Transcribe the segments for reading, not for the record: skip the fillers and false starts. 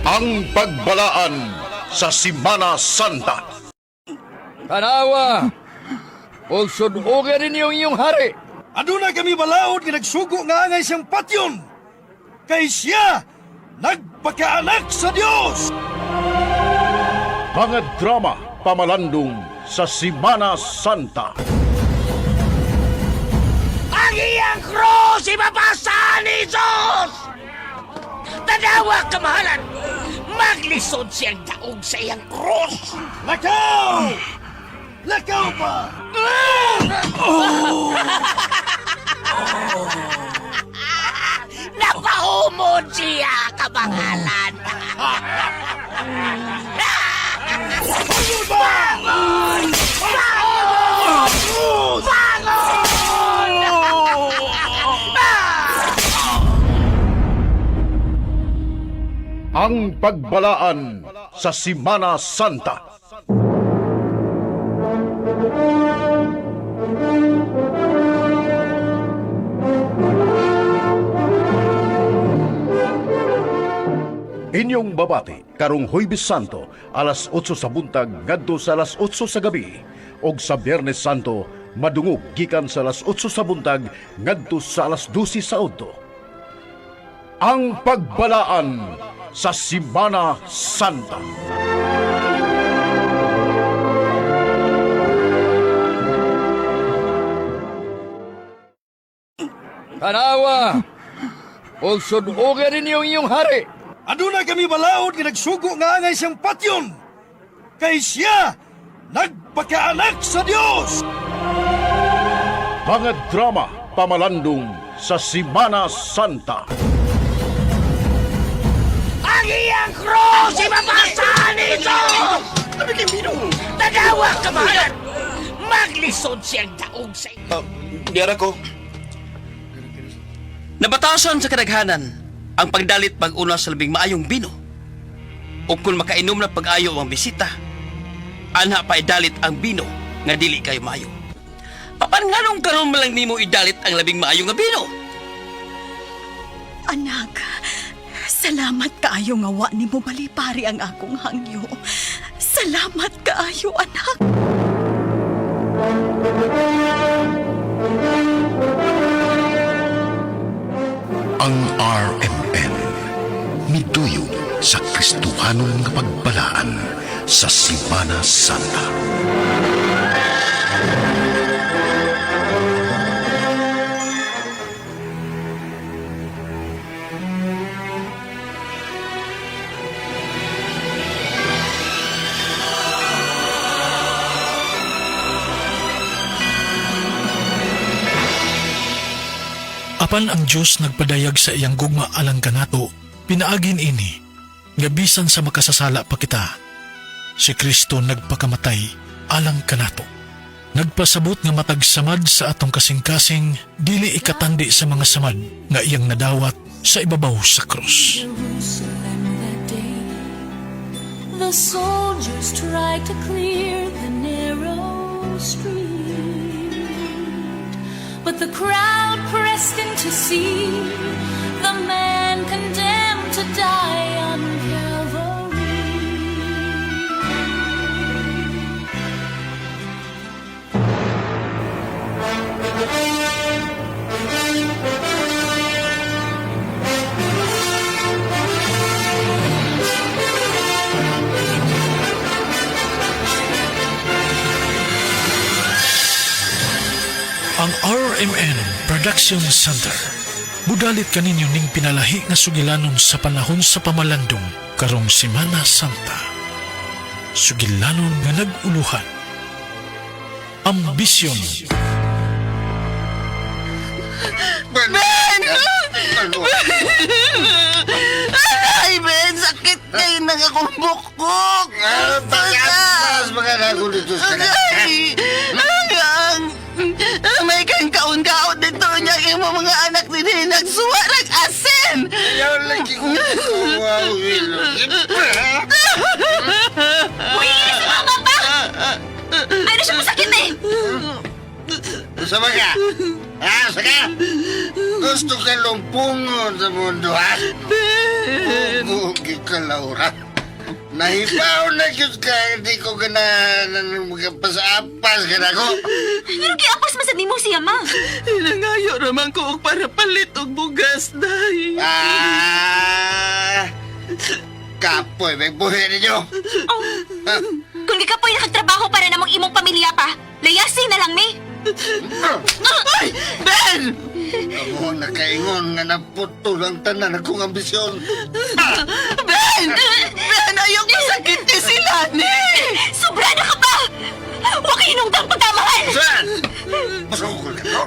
Ang Pagbalaan sa Simana Santa. Tanawa! Ug sud-ugan ninyo ang inyong hari. Aduna kami balaod nga nagsugo nga angay siyang patyon. Kay siya nagpakaanak sa Dios. Mga drama pamalandong sa Simana Santa. Ang iyang krus ibabasa ni Jesus! Tanawa, kamahalan! Maglisod siyang daog sa iyang krus! Lakaw! Lakaw pa! Napahumod siya, kamahalan! Bangon! Bangon! Bangon! Ang Pagbalaan sa Simana Santa. Inyong babati karong Huwebes Santo alas 8 sa buntag ngadto sa alas 8 sa gabi ug sa Biyernes Santo madungog gikan sa alas 8 sa buntag ngadto sa alas 12 sa udto. Ang Pagbalaan sa Simana Santa. Tanawa! Ug sud-ugan ninyo ang inyong hari. Aduna kami balaod nga nagsugo nga angay siyang patyon. Kay siya nagpakaanak sa Dios. Mga drama pamalandong sa Simana Santa. Ang iyang krus ibabasa ni Jesus! Tanawa, kamahalan! Maglisod siyang daog sa Oh, diyara ko. Nabatasan sa kadaghanan ang pagdalit pag-una sa labing maayong bino. O kung makainom na pag-ayo ang bisita, anha pa idalit ang bino nga dili kayo maayo. Papan nganong karon man lang nimo idalit ang labing maayo nga bino? Anak, salamat kaayo nga wa nimo balipari ang akong hangyo. Salamat kaayo, anak. Ang RMN miduyo sa Kristohanon nga pagbalaan sa Simana Santa. Apan ang Dios nagpadayag sa iyang gugma alang kanato, pinaagin ini, nga bisan sa makasasala pa kita, si Kristo nagpakamatay alang kanato. Nagpasabot nga matag samad sa atong kasing-kasing, dili ikatandi sa mga samad nga iyang nadawat sa ibabaw sa krus. Jerusalem that day. The soldiers tried to clear the narrow street, but the crowd pressed in to see the man condemned to die on Calvary. Ang RMN Production Center. Budalit kaninyo ning pinalahi nga sugilanon sa panahon sa pamalandong karong Simana Santa. Sugilanon nga nag-uluhan. Ambisyon. Ben! Ay, Ben! Sakit kayo ng akong bukok! Pag-atmas, mga kagulitos ka na. Ay! Ang may kang kaon-kaon dito niya imo mga anak din nagsuwa ng asin! Ayaw lagi ko. Wow, Willow. Uy, si mama pa! Ano siya masakit eh? Sa mga? Ha? Saka? Gusto ka lumpungon sa mundo, ha? Ben! Bugi ka. ka, Laura. Nahibaw na gyud ka, di ko ganahan magpasapas ka na ko. Pero giapas man sad nimo siya, ma. Hinangayo raman ko og para palit og bugas, day. Ah! Kapoy, may buhi ninyo. Oh, kung gikapoy na kag trabaho para namong imong pamilya pa, layasin na lang mi. Ay, Ben! Amo ang nakaingon nga naputol ang tanan akong ambisyon. Ben! Ben, ayaw masakit ni sila ni! Sobra na ka pa! Wa kay hinungdang pagkamahal! Saan? Masukol ka ko?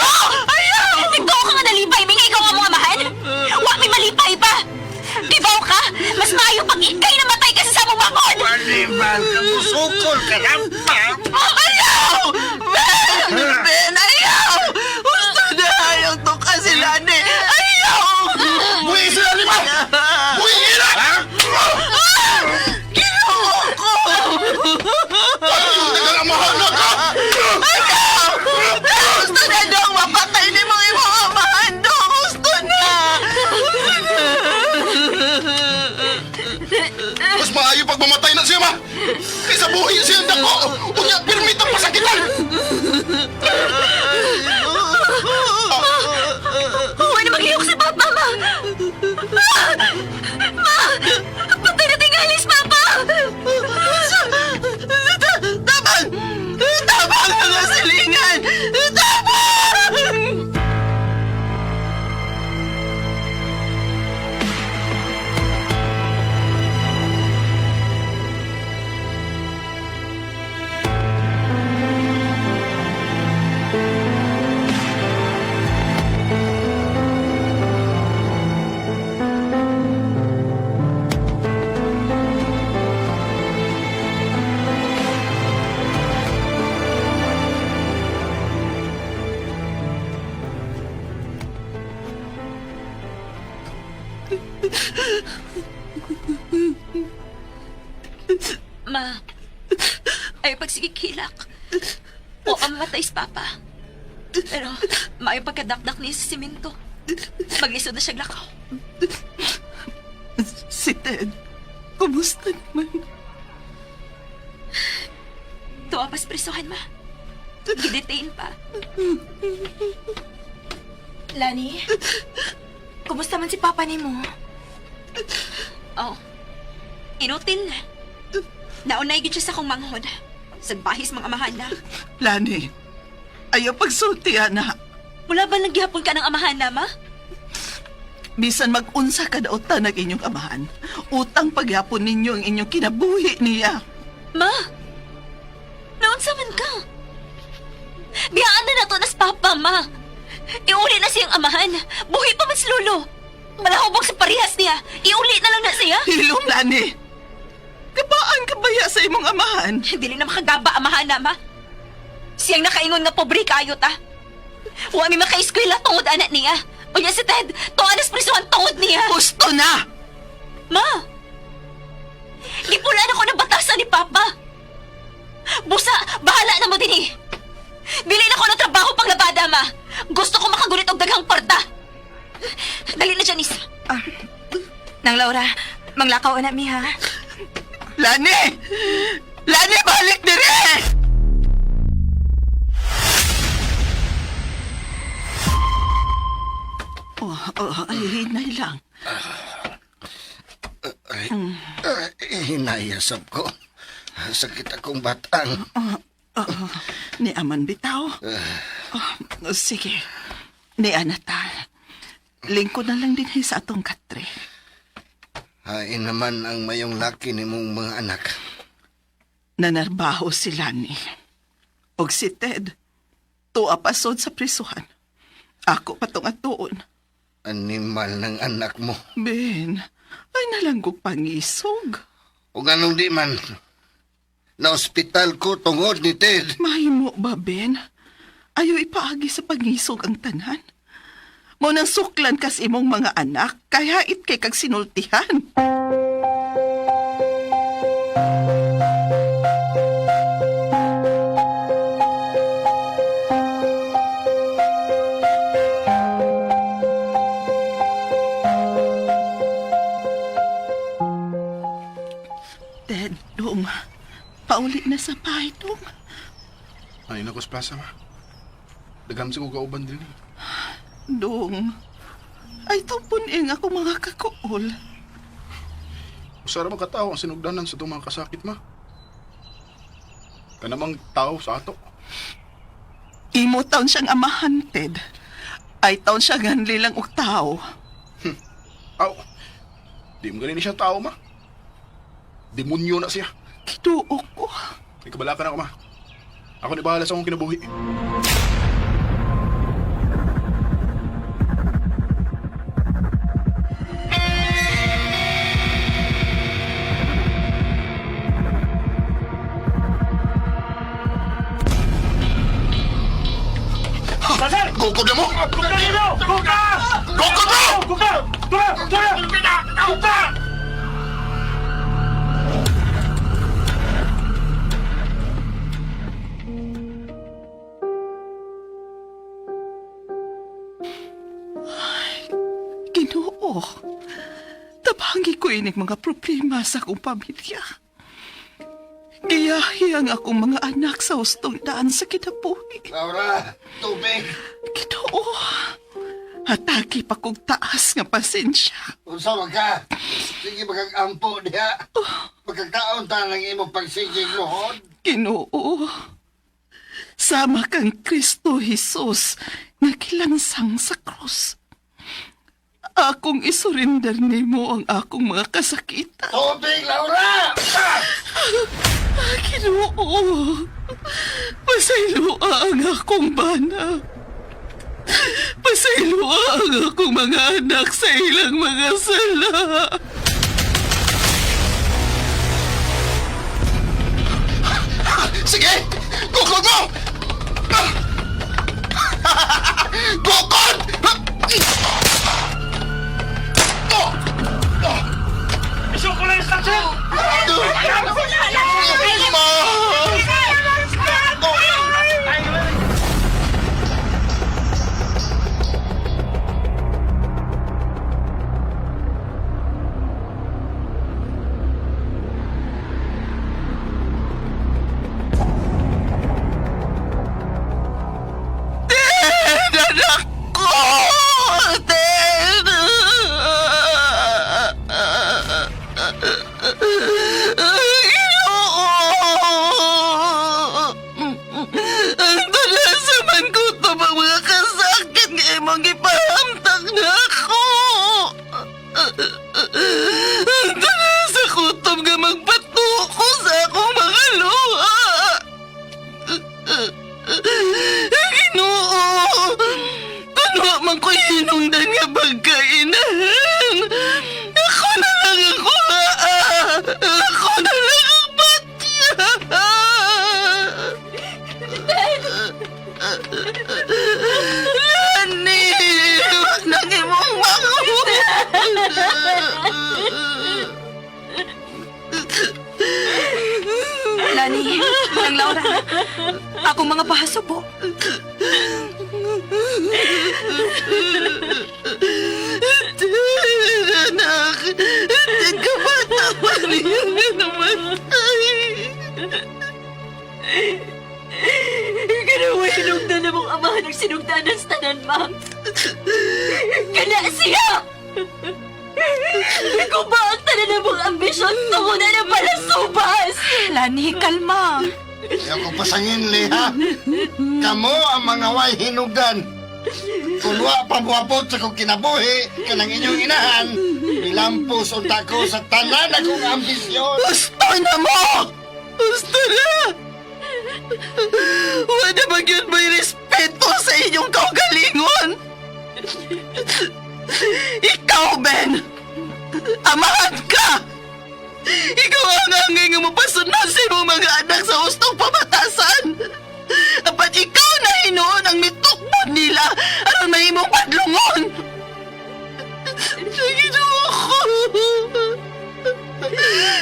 Oh! Ayaw! Nagtuo ka nga nalipay, mi nga ikaw ang mga mahal? Wa mi malipay pa! Kibaw ka! Mas maayo pag ikay namatay kasi sa among bangon! Animal ka, musukol ka na. Ayaw! Ben! Ben, ayaw! Gusto na ayaw to ka sila ni! Ayaw! Buhi sila lima! Buhi ina! Ginoo ko! Tagal na ka! Ayaw! Gusto na daw mapatay ni mga imong amahan daw! Gusto na! Mas maayo pag mamatay na siya, ma! Kaysa buhi siya ang dako! Unya, pirmit ang pasakitan! Huwag na maglihok si Papa, Ma! Ma! Ma! Patay na tingalis, Papa! Tabang! Tabang mga silingan! Tabang! Ma, ayaw pagsigikilak. O ang mamatay si Papa. Pero, maayo pagkadakdak niya sa simento. Maglisod na siya lakaw. Si Ted, kumusta naman? Tuwa pas presohan, ma. Gidetain pa. Lani, kumusta man si Papa ni mo? Oh, inutil na. Naunay gid siya sa akong manghod. Sagbahis mga amahan na. Lani, ayaw pagsulti, ana. Wala ba lang gihapon ka ng amahan na, ma? Bisan mag-unsa ka daotan ang inyong amahan, utang pagyapon ninyo ang inyong kinabuhi niya. Ma! Naunsa man ka? Biyaan na nato nas papa, ma. Iuli na siyang amahan. Buhi pa man si Lolo. Malahubog sa parehas niya. Iuli na lang na siya. Hilom, Lani. Kabaan ka baya sa imong amahan? Dili na makagaba amahan na, ma. Siyang nakaingon nga pobre kayo ta. Wa mi makaeskwela tungod anak niya. Unya si Ted, tuwa nas prisuhan tungod niya. Gusto na! Ma! Gipulaan ako ng batasan ni Papa. Busa, bahala na mo din eh. Dili na ko ng trabaho pang labada, ma. Gusto ko makagulit og daghang kwarta. Dali na, Janice. Ah, Nang Laura, manglakaw na mi ha. Lani! Lani, balik dire! Oh, oh, ay, hinay lang. Ay, hinayasap ko. Sakit akong batang. Oh, ni Aman bitaw. Oh, sige. Ni Anata. Lingkod na lang din sa atong katre. Hain naman ang mayong laki ni mong mga anak. Nanarbaho si Lani. Og si Ted, tuwa pasod sa prisuhan. Ako patong atuon. Animal ng anak mo. Ben, ay nalanggog pangisog. O anong di man, na-ospital ko tungod ni Ted. Mahimo ba, Ben? Ayaw ipaagi sa pangisog ang tanan. Mo nang suklan kas imong mga anak, kaya it kay kag sinultihan. Dong, pauli na sa bahay, Dong. Ay, nako sa plaza, ma. Daghan sa kong kauban din eh. Dong, ay tumpunin ako mga kakuol. Usara man katao ang sinugdanan sa itong mga kasakit, ma. Kanamang tao sa ato. Imo taon siyang amahan, Ted. Ay taon siya ganlilang og tao. Aw, di mo ganin siya tao, ma. Demonyo na siya. Kiduok ko. Ikabala ka na ako, ma. Ako ni bahala sa akong kinabuhi. Gukod na mo! Gukod mo! Ginoo. Tabangi ko ining mga problema sa akong pamilya. Giyahi ang akong mga anak sa hustong daan sa kinabuhi. Laura, tubig. Ginoo. Hatagi pa kong taas nga pasensya. Unsa man ka? Sige magkagampo diha. Magkakaon ta ng imong pagsigig mohod. Ginoo. Sama kang Kristo Jesus nga kilansang sa krus. Akong isurrender nimo ang akong mga kasakitan. Tubig, Laura! Ah, Ginoo. Pasayloa ang akong bana. Pasayloa ang akong mga anak sa ilang mga sala. Sige! Gukod mo! Gukod! Ma! Ted, anak ko! Ted! Ginoo! Ang sa man ko ito mga kasakit nga imong gipahamtang na ako! Ang sa kutob nga magpatuko sa akong mga luha! Ginoo! Kunwa man ko hinungdan nga pagkainan! Ako na lang ang kuha! Ako na lang ang batya! Lani! Wag nang imong makuha! Lani, Nang Laura, akong mga baso po. Anak, hindi ka bata pa niya na namatay. Ganawa hinugdan na mong amahan ang sinugdanan sa tanan, ma'am. Kana siya! Ikaw ba ang tanan na mong ambisyon tungo na ng palasubas? Lani, kalma. Ayaw ko pasangin, Liha. Kamo ang mga way hinugdan. Kung wa pa muabot sa kong kinabuhi, kanang inyong inahan, nilampos unta ko sa tanan akong ambisyon. Gusto na mo! Gusto na! Wala ba yun may respeto sa inyong kaugalingon? Ikaw, Ben! Amahan ka! Ikaw ang angay nga mapasunod sa imong mga anak sa hustong pamatasan! Apan ikaw na hinuon ang mitukbon nila aron mahimong padlungon! Sa Ginoo ko!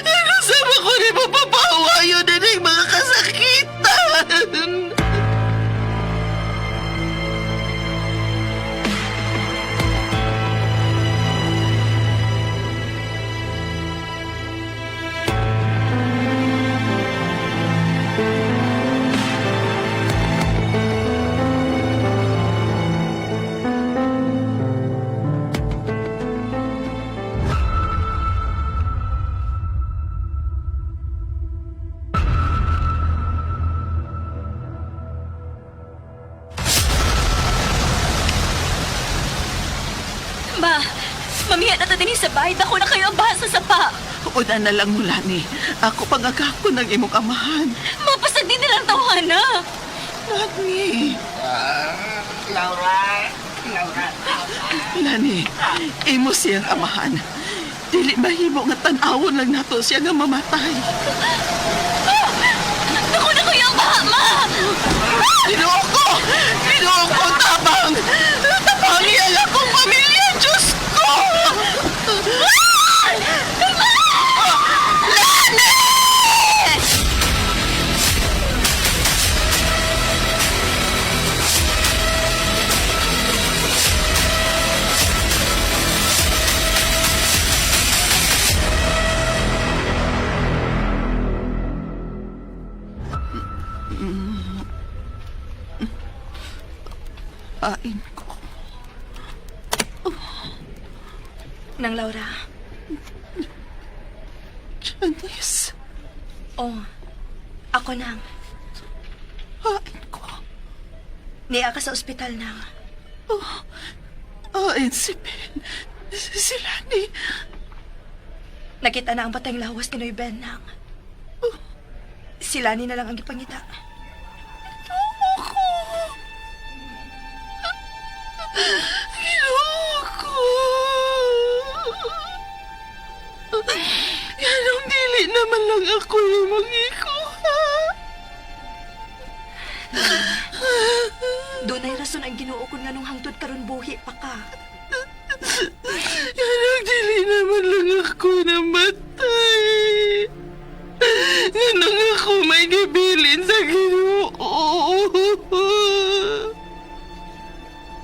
Ano sa ko ni mapapawayo din ang mga kasakitan? sa bahay, dako na kayo ang baha sa sapa. Una na lang mula ni. Ako pangagako ng imong amahan. Mapasag din nilang tawhana. Lani. Laura! Laura! Lani, imo siyang amahan. Dili mahimo nga tan-awon lang nato siya nga mamatay. Dako na kayo ang baha, ma! Ginoo ko! Ginoo ko, tabang! Tabang ang akong pamilya, Diyos ko! Lani! Ain ko. Nang Laura. Janice. Oh, ako nang. Ain ko. Niya ka sa ospital nang. Oh, ain si Ben. Si Lani. Nakita na ang batang lawas ni Noy Ben nang. Si Lani na lang ang gipangita. Ginoo ko. Ginoo ko. Ganong dili naman lang ako yung ikuha. Doon ay rason ang ginoo kun nganong hangtod karon buhi pa ka. Ganong dili naman lang ako namatay. Ganong ako may gibilin sa Ginoo.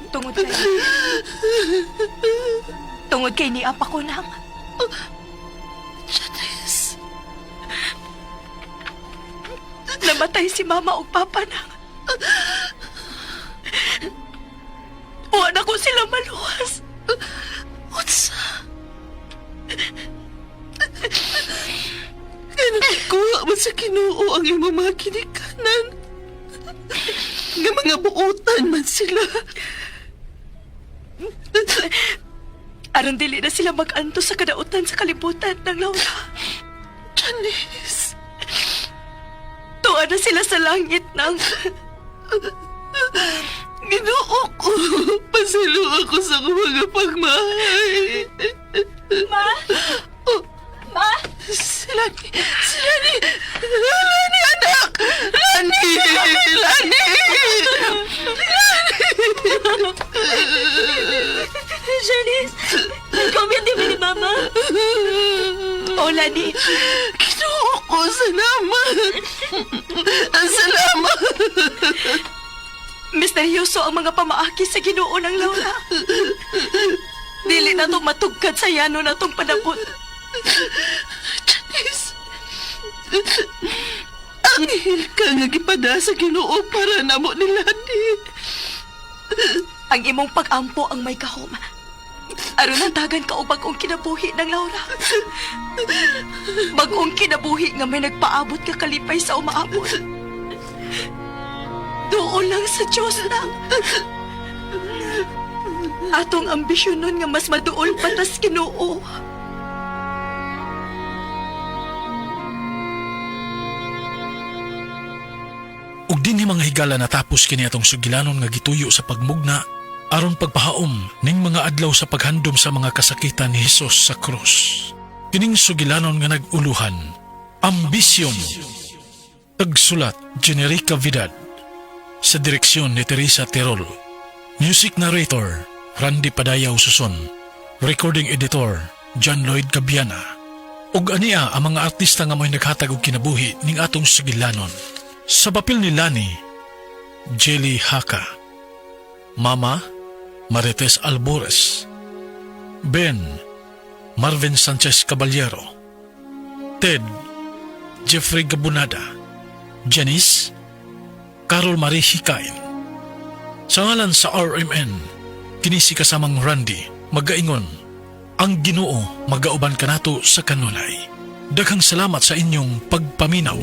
Tungod kay... Tungod kay ni apa ko nang. Janice. Namatay si mama ug papa nang. Wa na ko sila maluwas. Unsa? Ganun ikuha mo sa Ginoo ang imong mga ginikanan. Nga mga buotan man sila. Aron dili na sila mag-anto sa kadautan sa kalibutan ng Laura. Janice. Tuwa na sila sa langit ng... Ginoo ko. Pasalo ako sa akong mga pagmahay. Ma! Oh, Ma! si Lani. Si Lani. Lani, anak! Lani! Lani! Janice! Nagkomyente mo ni Mama? Oh, Lani. Ginoo ko, salamat. Salamat. Misteryoso ang mga pamaaki sa ginoo ng Laura. Dili na itong matugkad sa yano na itong panabot. Janice. Anghel ka nga gipada sa Ginoo para namo ni Lani. Ang imong pag-ampo ang may kahom. Aron ang dagan ka og bag-ong kinabuhi ng Laura. Bag-ong kinabuhi nga may nagpaabot ka kalipay sa umaabot. Doon lang sa Diyos lang. Atong ambisyon nun nga mas maduol patas Ginoo. Ug dinhi mga higala natapos kini atong sugilanon nga gituyo sa pagmugna aron pagpahaom ning mga adlaw sa paghandom sa mga kasakitan ni Hesus sa krus. Kining sugilanon nga nag-uluhan, Ambisyon. Tagsulat, Generica Vidad. Sa direksyon ni Teresa Terol. Music narrator, Randy Padayaw Suson. Recording editor, John Lloyd Cabiana. Ug ania ang mga artista nga may naghatag og kinabuhi ning atong sugilanon. Sa papel ni Lani, Jelly Haka. Mama, Marites Albores. Ben, Marvin Sanchez Caballero. Ted, Jeffrey Gabunada. Janice, Carol Marie Hikain. Sa ngalan sa RMN, kini si kasamang Randy, magaingon, ang Ginoo magauban kanato sa kanunay. Daghang salamat sa inyong pagpaminaw.